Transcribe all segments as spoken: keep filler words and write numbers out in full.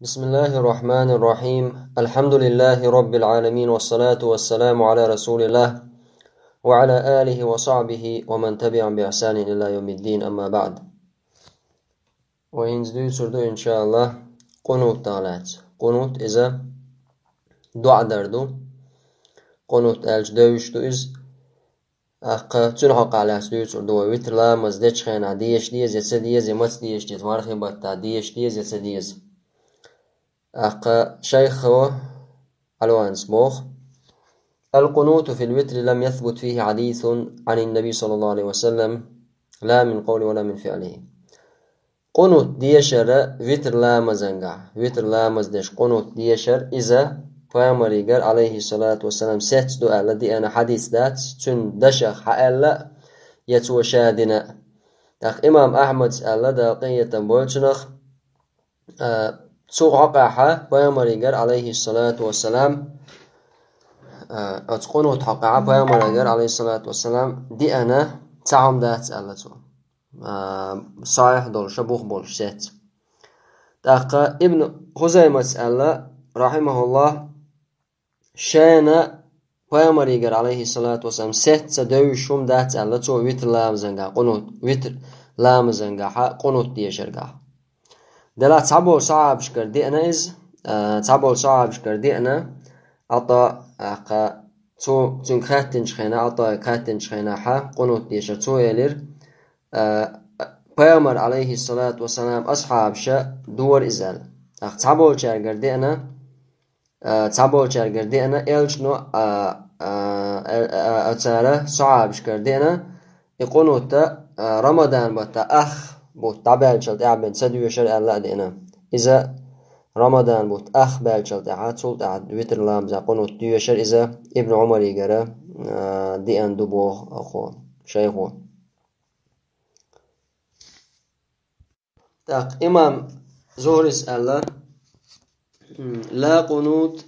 بسم الله الرحمن الرحيم. الحمد لله رب العالمين، والصلاة والسلام على رسول الله وعلى آله وصحبه ومن تبعهم بإحسان إلى يوم الدين، أما بعد. Ва хӀинца дуьйцур ду, иншааллахӀ, къунут тӀехь лаьцна. Къунут иза доӀа дар ду. Къунут аьлча девзаш ду иза. ТӀаккха цуьнан хьокъехь лаьцна дуьйцур ду вай, витр ламаз дечу хенахь деша деза я ца деза, я маца деша деза, мархин баттахь деша деза я ца деза. ТӀаккха шайхо Ӏалванас боху: القنوت في الوتر لم يثبت فيه حديث عن النبي صلى الله عليه وسلم لا من قوله ولا من فعله. Къунут дешар витр ламазангахь, витр ламаз деш къунут дешар, иза пайхамаригара, Ӏалайхиссалату вассалам, сецца ду аьлла деана хьадис дац, цуьнан дашах хьааьлла а, я цо ша дина а. ТӀаккха имам Ахьмада аьлла, Дала къинхетам бойла цунах, а, цу хьокъехь пайхамаригара, Ӏалайхиссалату вассалам, а, оцу къунут хьокъехь пайхамаригара, Ӏалайхиссалату вассалам, деана цхьа хӀума дац аьлла цо. А, сахьихь долуш, бух болуш сецца. ТӀаккха Ибн Хузаймас аьлла, рахьимахуллахӀ, шена пайхамаригара, Ӏалайхиссалату вассалам, сецца девзаш хӀума дац аьлла цо витр ламазангахь къунут, витр ламазангахьа къунут дешаргахь. Делахь цхьаболу сахьабашкара деана иза, а, цхьаболу сахьабашкара деана, ӀатӀа, а, кха, цо, цуьнга хаьттинчу хенахь, ӀатӀа хаьттинчу хенахьа къунут дешар, цо элира, а, пайхамар, Ӏалайхиссалату вассалам, асхьабаша дора иза аьлла. ТӀаккха цхьаболчаьргара деана, а, цхьаболчаьргара деана, элчано, а, а, а, а, а, цара сахьабашкара деана, и къунут а, а, Рамадан баттахь ах бутт дӀабаьллачул тӀаьхьа бен ца доьшар аьлла а деана. Иза Рамадан бутт ах баьллачул тӀаьхьа, цул тӀаьхьа витр ламаза къунут доьшар иза Ибн Ӏумаригара, а, деана ду боху оха, шайхо. ТӀаккха имам Зухрис аьлла: لا قنوت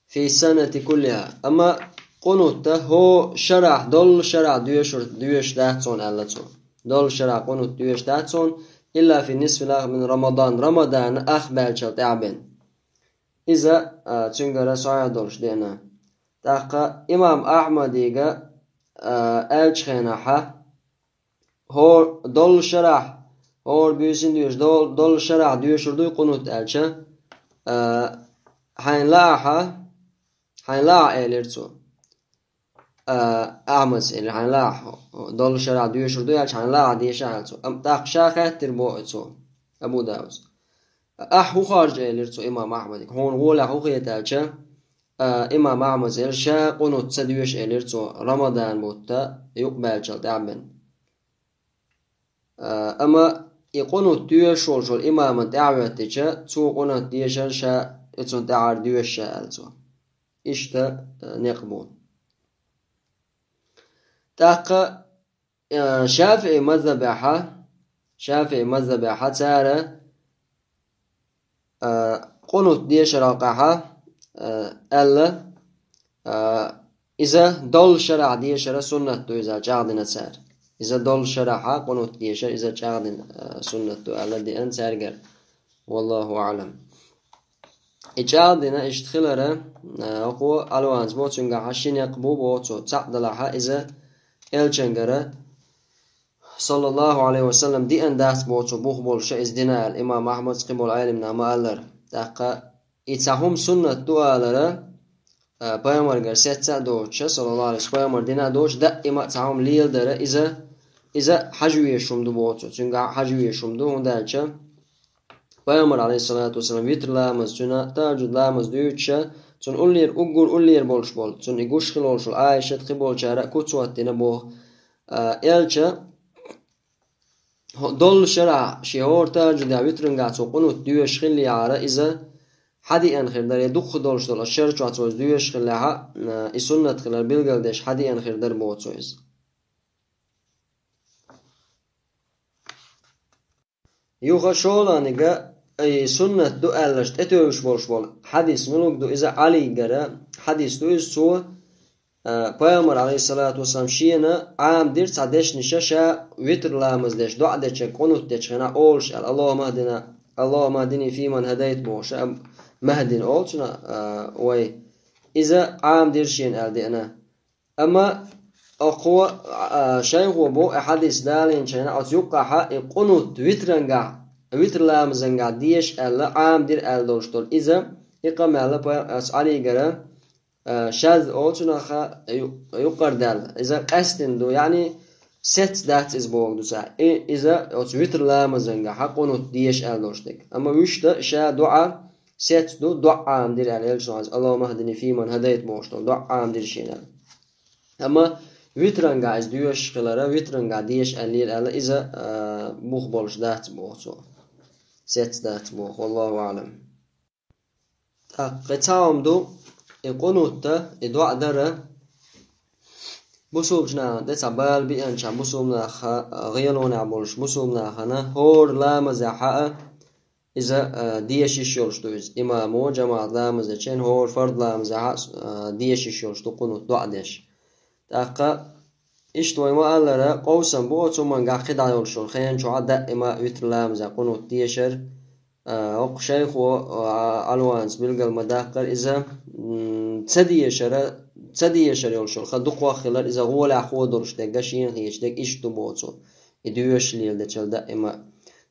في السنة كلها. Амма къунут а хӀо шарахь, доллу шарахь доьшур, доьшуш дац цунна аьлла цо. Доллу шарахь къунут доьшуш дац цунна, إلا في النصف الآخر من رمضان, Рамадан ах баьллачул тӀаьхьа бен. Иза, а, цуьнгара сахьихь долуш деана. ТӀаккха имам Ахьмадига, а, аьллачу хенахьа, хӀора доллу шарахь, хӀора буьйсина доьшу, дол-, доллу шарахь доьшур дуй къунут аьлча, а, хьайна лаахьа, хьайна лаахьа, элира цо. А, Ахьмадс элира, хьайна лаахьа, доллу шарахь доьшур дуй аьлча, хьайна лаахьа деша аьлла цо. Ам-, тӀаккха ша хаьттира боху цо, Абу Давудс: ахь хӀун харжа, элира цо имам Ахьмадига, хьуна гӀолехь хӀун хета аьлча, а, имам Ахьмадс элира, ша къунут ца доьшу, элира цо, Рамадан бутт а юкъ баьллачул тӀаьхьа бен. А, амма и къунут доьшуш волуш волу имаман тӀаьхьахӀоьттича, цо къунут дешар ша, и цунна тӀаьхьара доьшу ша аьлла цо. Иштта, а, некъ бу. ТӀаккха, а, ШафиӀи мазхабехьа, ШафиӀи мазхабехьа цара, а, къунут дешарал къаьхьа, а, аьлла, а, иза доллу шарахь дешара суннат ду иза чӀагӀдина цара. Иза доллу шарахьа къунут дешара иза чӀагӀдина, а, суннат ду аьлла деана цаьргара. Валлаху аӀлам. И чӀагӀдина иштта хилара, а, хӀокхо Ӏалванас боху, цуьнгахьа ши некъ бу боху цо, цхьаъ далахьа иза элчангара, саллаллаху Ӏалайхи ва саллам, деана дац боху цо бух болуша иза дина аьлла, имам Ахьмадс кхин болу Ӏеламнаха ма-аллара. ТӀаккха и цхьа хӀума суннат ду алара, а, пайхамаргара сецца а доцуша, саллаллаху Ӏалайхи ва саллам, пайхамар дина а доцуш, даима а цхьа хӀума леладара, иза, иза хьажа везаш хӀума ду боху цо. Цуьнга хьажа везаш хӀума ду, хӀунда аьлча пайхамар, Ӏалайхиссалату вассалам, витр ламаз, цуьнан тахӀажжуд ламаз дуьйцуша, цунна уллера, уггар уллера болуш болу, цунна и гуш хила волуш волу Ӏайшат, кхин болчара а куц хӀоттийна боху. А, элча, хӀо-, доллу шарахь шен хӀора тахӀажжудехь, витрангахь цо къунут доьшуш хиллехьара, иза хьадеана хир дара, я дукха долуш долу шар чохь цо иза доьшуш хиллехьа, а, и суннат хилар билгалдеш хьадеана хир дара боху цо иза. Юха шоланига и суннат ду аьллаш тӀетевжаш болуш болу хьадис муьлуг ду иза? Ӏалигара хьадис ду иза, цо, а, пайхамар, Ӏалайхиссалату вассалам, шена Ӏамадира цхьа дешниша, ша витр ламаз деш, доӀа деча, къунут дечу хенахь олуш аьлла: «Аллахумма ахдина «Аллахумма хдини фиман хадайт» бохуш, ам-, «Махдини» олучунах, а, вай, иза Ӏамадира шена аьлла деана. Амма оцу, а, шайхо боху, и хьадис далийначу хенахь оцу юккъехь и къунут витрангахь, витр ламазангахь деша аьлла, Ӏамадира аьлла долуш долу. Иза и къамел а пай-, оцу Ӏалигара, а, шаз олучунах ю-, юкъара даьлла. Иза къаьстина ду, яъни сецца дац иза боху ду цара. И, иза оцу витр ламазангахь къунут деша аьлла долуш дерг. Амма вуьшта ша доӀа сецца ду, доӀа Ӏамадира аьлла, элчано: «Аллахумма хдини фиман хадайт» бохуш долу доӀа Ӏамадира шена аьлла. Амма витрангахь иза доьшуш хилара, витрангахь деша аьллера аьлла, иза, а, бух болуш дац боху цо. Сецца дац боху. Валлаху аълам. ТӀаккха кхин цхьа хӀума ду, и къунут а, и доӀа дар а, бусулбачу нахана тӀе цхьа бала беанчохь, бусулба нах гӀелонехь болуш, бусулба нахана хӀора ламазехь а иза, а, деша йиш йолуш ду иза. Имамо жамаӀат ламаз дечу хенахь хӀора фард ламазехь а, а, деша йиш йолуш ду къунут, доӀа деш. ТӀаккха иштта вай ма-аллара, къовсам бу оцу хӀумангахь кхидӀа йолуш йолу хенан чохь а даима витр ламазехь къунут дешар. А, хӀокху шайхо, а, Ӏалванца билгал ма-даккхара иза, м, ца дешара, ца дешар йолуш йолу хан дукхох хилар, иза гӀолехь хӀун долуш дерг, шена хеташ дерг иштта ду боху цо. И доьшуш леладечул даима.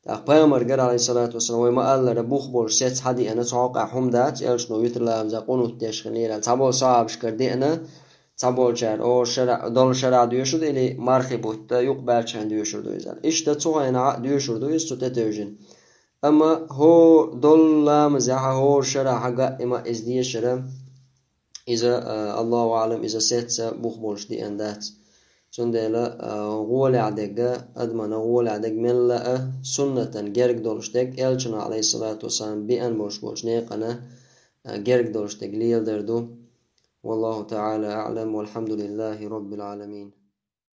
ТӀаккха пайхамаргара, алейхиссалату вассалам, вай ма-аллара, бух болуш сецца хьадеана, цу хьокъехь хӀума дац, элчано витр ламазехь къунут деш хилира аьлла. Цхьаболу сахьабашкара деана, цхьаболчара, о, шара, долу шарахь доьшур ду или мархи бутт, юкъа баьлча хьайн доьшур ду иза. Иштта цу хенахь а доьшур ду иза цу тӀетевжина. Амма хӀо долу ламазехь, хӀора шарахь гаима иза дешара, иза, а, Аллаху аълам, иза сецца бух болуш деана дац. Цундела, а, гӀолехь дерг, адамана гӀолехь дерг мелла а суннатан герга долуш дерг, элчано, алейхиссалату вассалам, беана болуш болчу некъана, а, герга долуш дерг леладар ду. Валлаху та'ала а'лам, валхьамдулиллахи роббил аламин.